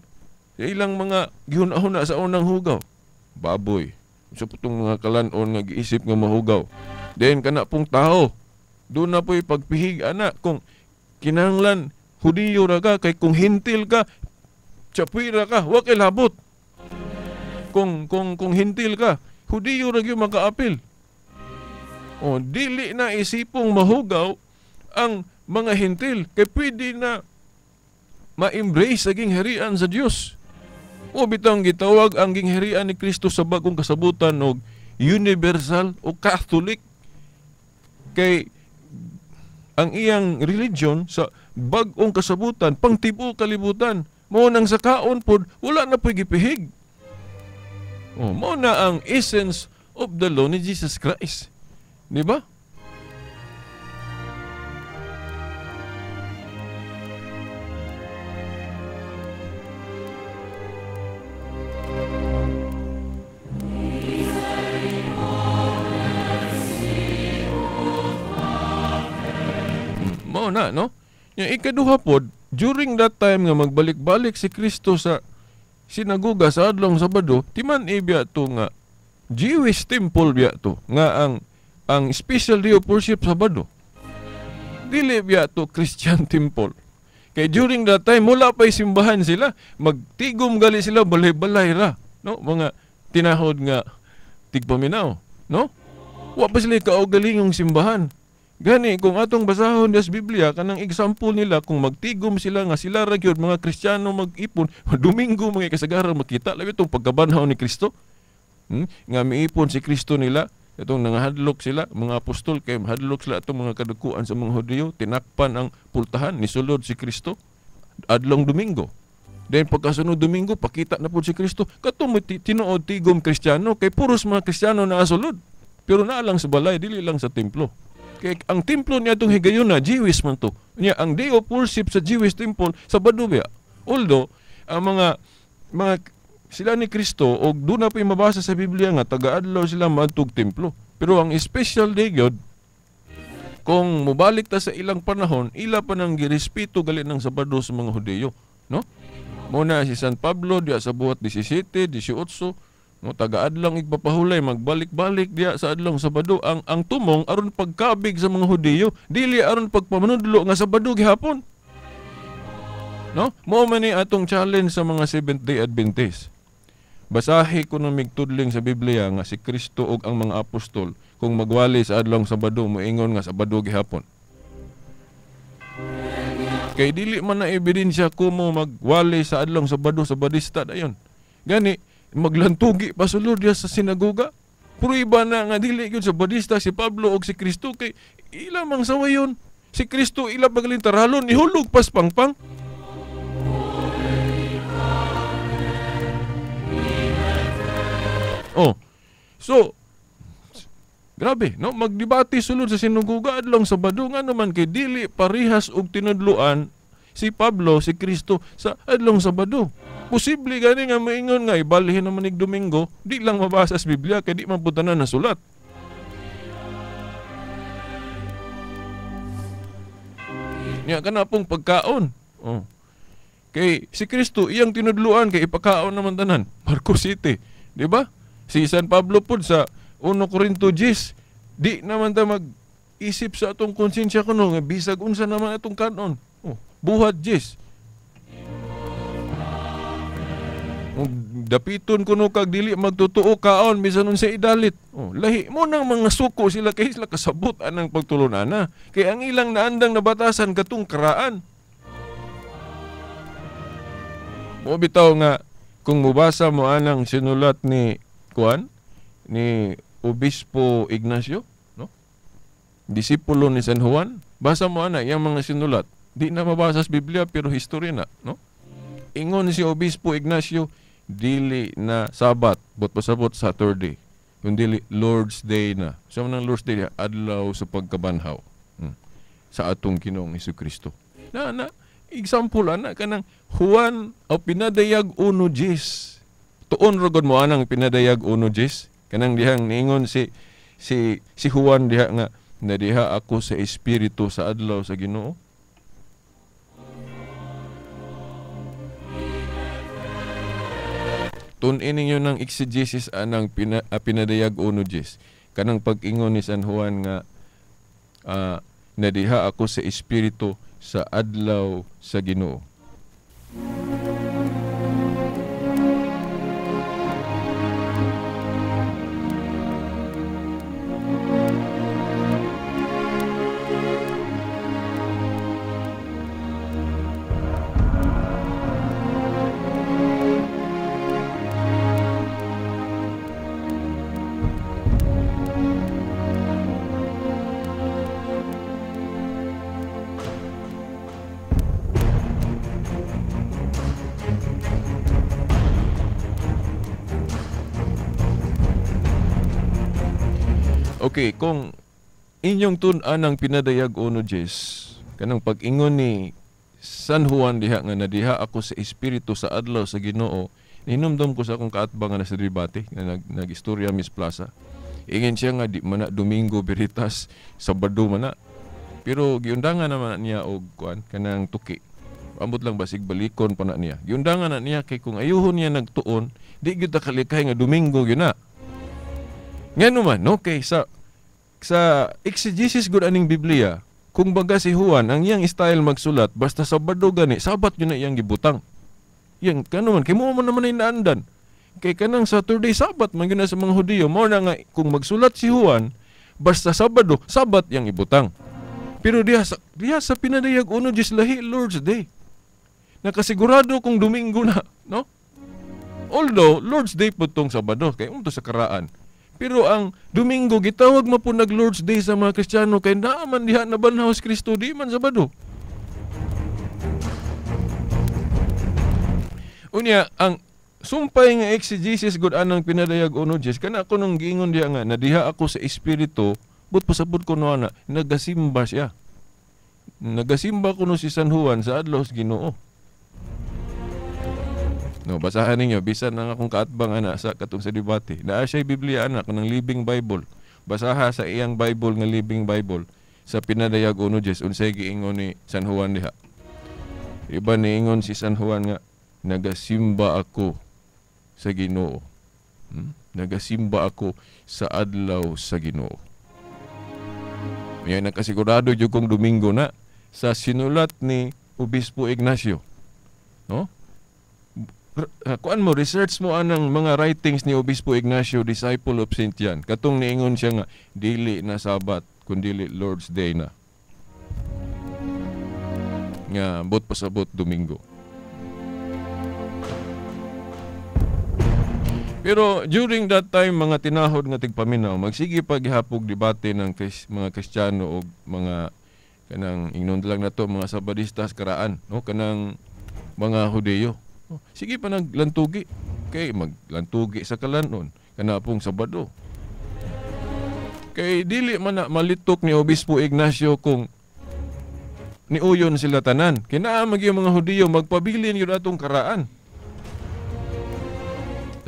sa ilang mga gihuna-huna sa unang hugaw? Baboy. Sa putong mga kalanon nga giisip nga mahugaw. Then kana pong tao, doon na po'y pagpihig ana kung kinahanglan Hudiyo ra ka, kay kung hintil ka, tsapuira ka, wa kay labot. Kung hintil ka, Hudiyo ra gyud makaapil. O dili na isipong mahugaw ang mga hintil kay pwede na ma-embrace aging harian sa Dios. O bitang gitawag ang gingharian ni Kristo sa bagong kasabutan og universal o Catholic, kay ang iyang religion sa bagong kasabutan pangtibo kalibutan. Mao nang sa kaon pod wala na po'y gipihig. O mao na ang essence of the law ni Jesus Christ, di ba? Na, no? Yung ikaduha pod, during that time nga magbalik-balik si Kristo sa sinagoga sa adlong Sabado, timan ibiya to nga Jewish temple biya to nga ang special day of worship Sabado. Dili biya to Christian temple. Kay during that time wala pa'y simbahan sila, magtigom gali sila balay-balay ra, no? Mga tinahod nga tigpaminaw, no? Wa pa sila kaugalingong simbahan. Gani kung atong basahon sa Biblia kanang example nila kung magtigom sila nga sila ra gyud mga Kristiyano mag-ipon Domingo mga kasagaran makita labi itong pagkabanhaw ni Kristo. Nga miipon si Kristo nila itong nangahadlok sila mga apostol kay mahadlok sila itong mga kadukuan sa mga Hudiyo, tinakpan ang pultahan, nisulod si Kristo adlong Domingo. Then pagkasunod Domingo pakita na pud si Kristo katong tinuod tigom Kristiyano kay puros mga Kristiyano na asulod. Pero naa lang sa balay, dili lang sa templo. Kay ang templo niya itong higayon na Jewish man to. Niya ang day of worship sa Jewish temple Sabado biya. Although ang mga sila ni Kristo og doon na po'y mabasa sa Biblia nga taga-adlaw sila maadtog templo. Pero ang special day gyud kung mobalik ta sa ilang panahon, ila pa nang girespeto gali ng Sabado sa mga Hudiyo, no? Muna si San Pablo diya sa buhat 17, 18, no, taga-adlong igpapahulay magbalik-balik diya sa adlong Sabado ang tumong aron pagkabig sa mga Hudiyo, dili aron pagpamanudlo nga Sabado gihapon. No? Mao man ni atong challenge sa mga Seventh-day Adventist. Basahi ko nang migtudling sa Biblia nga si Kristo ug ang mga apostol kung magwali sa adlong Sabado moingon nga Sabado gihapon. Kay dili man na ebidensya kumo magwali sa adlong Sabado sa Badista dayon. Gani maglantugi pa sulod diya sa sinagoga. Pruiba na nga dili gyud sa Badista si Pablo og si Kristo kay ila mang sawayon. Si Kristo ila pagaling taralon ihulog pas pangpang. Oh. So grabe, no? Magdebate sulod sa sinagoga adlong Sabado, ngano man kay dili parehas og tinudloan si Pablo, si Kristo sa adlong Sabado. Posible gani nga maingon nga ibalhin naman ig Domingo, di lang mabasa sa Biblia kay di man pud tanan nasulat. Nya kana pong pagkaon. Oh. Kay si Kristo iyang tinudloan kay ipakaon naman tanan. Marcos 7, di ba? Si San Pablo pud sa 1 Corinto 10, di naman ta mag-isip sa atong konsensya kuno nga bisag unsa naman atong kanon. Oh, buhat 10. Dapiton kuno kag dili magtotoo kaon bisan unsa idalit. Oh, lahi mo nang mga suko sila kay sila kasabot anang pagtulon-ana. Kay ang ilang naandang nabatasan katong karaan. Mo bitaw nga kung mubasa mo anang sinulat ni kuan ni Obispo Ignacio, no? Disipulo ni San Juan, basa mo ana iyang mga sinulat. Di na mabasa sa Biblia pero history na, no? Ingon si Obispo Ignacio, dili na Sabat, but pasabot Saturday. Kung dili Lord's Day na. Sa manang Lord's Day, adlaw sa pagkabanhaw sa atong Ginoong Hesukristo. Na na example ana kanang Juan o pinadayag 1:10. Tuon rogod mo anang pinadayag 1:10 kanang dihang niingon si Juan diha nga nadiha ako sa espiritu sa adlaw sa Ginoo. Tun-in ninyo ng exegesis anang pinadayag 1:10 kanang pag-ingon ni San Juan nga nadiha ako sa espiritu sa adlaw sa Ginoo. Okay, kung inyong tun-an ang pinadayag 1:10, kanang pag-ingon ni San Juan diha nga nadiha ako sa espiritu sa adlaw sa Ginoo, hinumdum ko sa akong kaatbang nga nasa debate nga nag-istorya Miss Plaza. Ingon siya nga di man na Domingo Veritas, Sabado man na. Pero giundangan naman niya og kuan kanang tuki. Ambot lang basig balikon pa na niya. Giundangan na niya kay kung ayuhon niya nagtuon, di gyud ta kalikay nga Domingo gyud na. Ngano man, no? Kay sa exegesis gud aning Biblia, kung baga si Juan ang iyang style magsulat basta Sabado gani, Sabat yun na iyang gibutang. Yang kano man kay mo man naman ay naandan. Kay kanang Saturday Sabat man gyud na sa mga Hudiyo, mao na nga kung magsulat si Juan basta Sabado, Sabat iyang ibutang. Pero diha sa pinadayag 1:10 lahi Lord's Day. Nakasigurado kung Domingo na, no? Although Lord's Day pud tong Sabado kay unto sa karaan. Pero ang Domingo gitawag man po nag Lord's Day sa mga Kristiyano kay naaman diha na banhaw si Kristo di man Sabado. Unya ang sumpay nga exegesis gud anang pinadayag 1:10 kana ako nung giingon diha nga nadiha ako sa espiritu, but pasabot ko no ana nagasimba siya. Nagasimba kuno si San Juan sa adlaw sa Ginoo. No, basahan ninyo bisan ang akong kaatbang ana sa katong sa debate. Naa siya Biblia ana kanang Living Bible. Basaha sa iyang Bible nga Living Bible sa pinadayag 1:10 unsay giingon ni San Juan diha. Iba niingon si San Juan nga nagasimba ako sa Ginoo. Nagasimba ako sa adlaw sa Ginoo. Yan nakasigurado jud kong Domingo na sa sinulat ni Obispo Ignacio. No? Kuan mo, research mo anang mga writings ni Obispo Ignacio, disciple of Saint John. Katong niingon siya nga dili na Sabat kundi Lord's Day na. Nga bot pasabot Domingo. Pero during that time mga tinahod nga tigpaminaw magsige paghapog debate ng mga Kristiyano o mga Kanang ingnon lang nato mga Sabadistas karaan, no, kanang mga Hudeyo. Oh, sige pa naglantugi. Kay maglantugi sa kalanon kana pong Sabado. Kay dili man na malitok ni Obispo Ignacio kung niuyon sila tanan. Kinaa magyud mga Hudiyo magpabilin gyud atong karaan.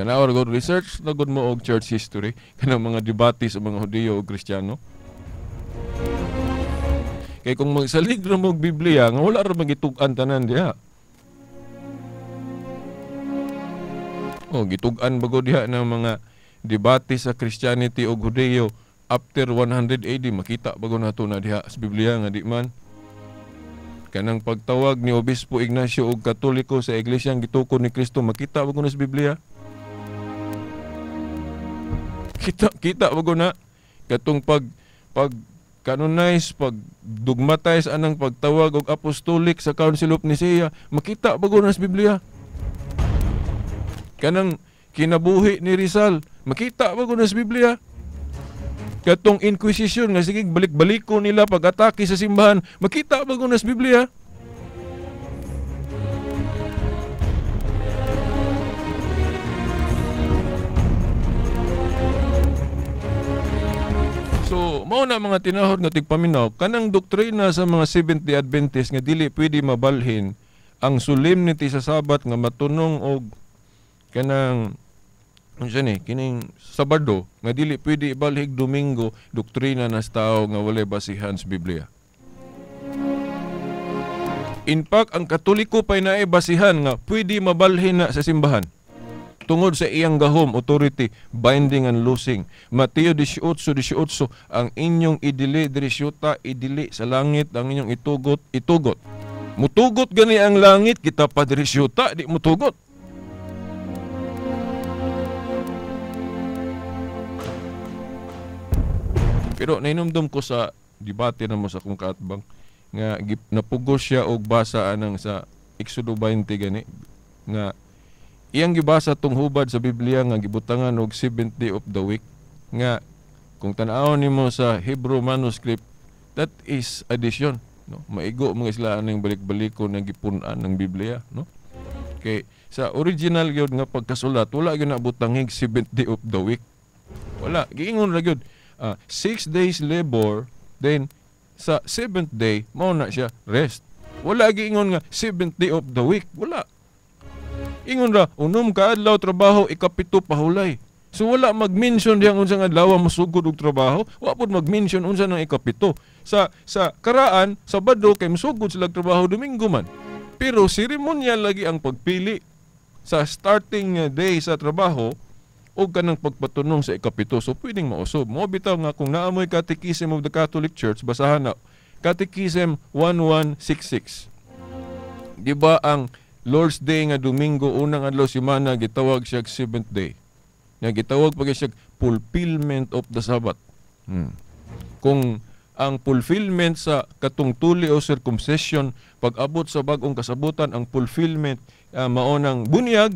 Tanaw ra gud research na gud mo og church history kanang mga debate sa mga Hudiyo ug Kristiyano. Kay kung magsalig ra mo og Biblia nga wala ra magitug-an tanan diha. Oh, gitug-an bago diha ng mga debate sa Christianity ug Hudiyo after 100 AD, makita bago nato na diha sa Biblia nga di man kanang pagtawag ni Obispo Ignacio og Katoliko sa iglesyang gitukod ni Kristo, makita bago na sa Biblia. Kita bago na katong pag canonize, pag dogmatize anang pagtawag og apostolic sa Council of Nicaea, makita bago na sa Biblia. Kanang kinabuhi ni Rizal, makita bago na sa Biblia. Katong Inquisition nga sige balik-baliko nila pag-atake sa simbahan, makita bago na sa Biblia. So, mao na mga tinahod nga tigpaminaw, kanang doktrina sa mga Seventh-day Adventist nga dili pwede mabalhin ang solemnity sa Sabat nga matunong og kanang unsa ni kining Sabado nga dili pwede ibalhig Domingo, doktrina na sa tao nga walay basihan sa Biblia. In fact, ang Katoliko pay naay basihan nga pwede mabalhin na sa simbahan tungod sa iyang gahom, authority, binding and loosing. Mateo 18:18, ang inyong idili diri syuta, idili sa langit, ang inyong itugot, itugot. Mutugot gani ang langit, kita pa diri syuta, di mutugot. Pero nainumdum ko sa debate na mo sa akong kaatbang nga napugos siya og basa anang sa Exodo 20 gani nga iyang gibasa tong hubad sa Biblia nga gibutangan og 7th day of the week nga kung tan-awon nimo sa Hebrew manuscript, that is addition, no? Maigo mga sila aning balik-baliko nga gipun-an ng Biblia, no? Kay sa original gyud nga pagkasulat wala gyud nabutangig 7th day of the week. Wala, giingon ra gyud 6 days labor, then sa 7th day mao na siya rest. Wala giingon nga 7th day of the week, wala. Ingon ra unom ka adlaw trabaho, ikapito pahulay. So wala mag-mention diyang unsang adlaw mosugod og trabaho, wa pud mag-mention unsa nang ikapito. Sa karaan, Sabado kay mosugod sila trabaho Domingo man. Pero seremonya lagi ang pagpili sa starting day sa trabaho o kanang pagpatunong sa ikapito. So pwedeng mausob. Mo bitaw nga kung naamoy Catechism of the Catholic Church, basahan na Catechism 1166. Di ba ang Lord's Day nga Domingo unang adlaw semana gitawag siya 7th day. Nga gitawag pa siya fulfillment of the Sabbath. Kung ang fulfillment sa katungtuli o circumcision pag-abot sa bag-ong kasabutan, ang fulfillment mao nang bunyag,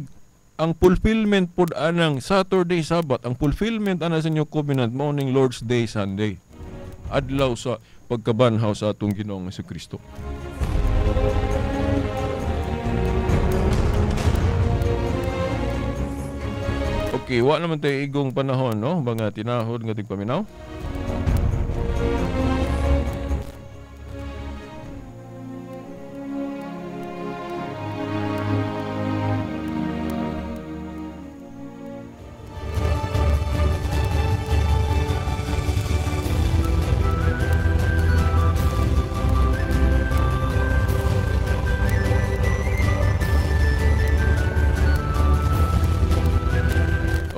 ang fulfillment pod anang Saturday Sabbath, ang fulfillment ana sa New Covenant mao ning Lord's Day Sunday. Adlaw sa pagkabanhaw sa atong Ginoong Hesukristo. Okay, wa naman tayo igong panahon, no? Mga tinahod nga tigpaminaw.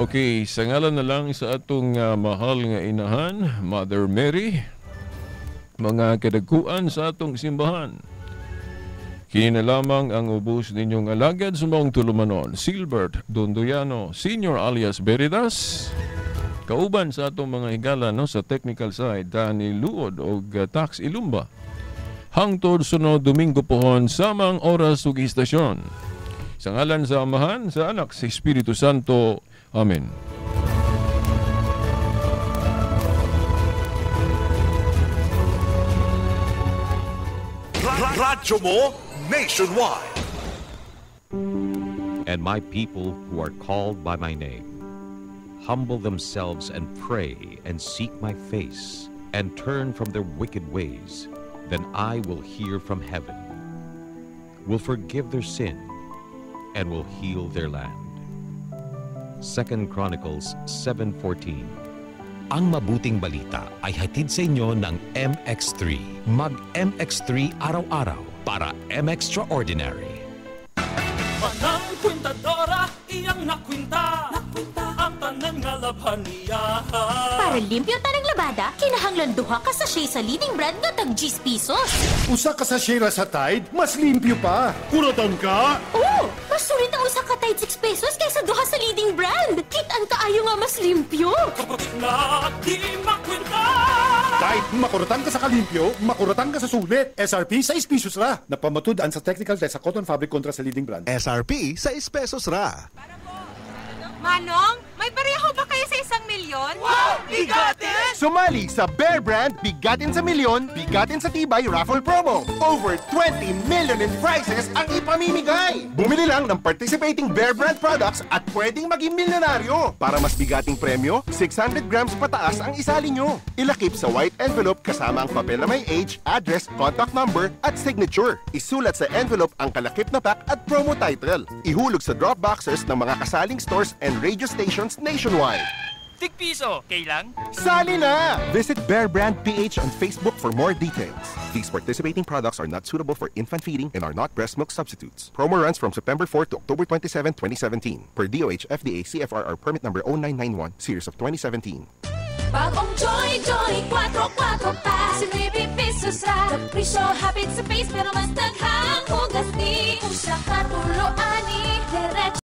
Okay, sa ngalan na lang sa atong mahal nga inahan, Mother Mary, mga kadagkuan sa atong simbahan. Kini na lamang ang ubos ninyong alagad sa maong tulumanon, Silbert Dondoyano, Senior alias Veritas, kauban sa atong mga higala, no, sa technical side, Danny Luod og Tax Ilumba. Hangtod sunod Domingo pohon, samang oras ug istasyon. Sa ngalan sa Amahan, sa Anak, sa Espiritu Santo. Amen. Radyo mo nationwide. And my people who are called by my name humble themselves and pray and seek my face and turn from their wicked ways, then I will hear from heaven, will forgive their sin, and will heal their land. 2 Chronicles 7:14. Ang mabuting balita ay hatid sa inyo ng MX3. Mag MX3 araw-araw para M Extraordinary. Manang kwintadora, iyang nakwinta. Nakwinta ang tanan nga labhan niya. Para limpyo tanang labada, kinahanglan duha ka sachet sa leading brand nga tag 10 pesos. Usa ka sachet ra sa Tide, mas limpyo pa. Kuratan ka? Oh, mas sulit ang usa ka Tide 6 pesos kaysa duha sa leading brand. Kit-an kaayo nga mas limpyo. Na di makwinta. Tide, makuratan ka sa kalimpyo, makuratan ka sa sulit. SRP, 6 pesos ra. Napamatud-an sa technical test sa cotton fabric kontra sa leading brand. SRP, 6 pesos ra. Manong, may pareho ba kayo sa 1 milyon? Wow! Bigatin! Sumali sa Bear Brand Bigatin sa Milyon, Bigatin sa Tibay Raffle Promo. Over 20 million in prizes ang ipamimigay. Bumili lang ng participating Bear Brand products at pwedeng maging milyonaryo. Para mas bigating premyo, 600 grams pataas ang isali nyo. Ilakip sa white envelope kasama ang papel na may age, address, contact number at signature. Isulat sa envelope ang kalakip na pack at promo title. Ihulog sa drop boxes ng mga kasaling stores and radio stations nationwide. Tigpiso, kailang? Sali na! Visit Bear Brand PH on Facebook for more details. These participating products are not suitable for infant feeding and are not breast milk substitutes. Promo runs from September 4 to October 27, 2017. Per DOH FDA CFRR permit number 0991, series of 2017. Bagong Joy Joy 4-4 pa. Sa 9 pesos ra. Presyo hapit sa face pero mas daghan.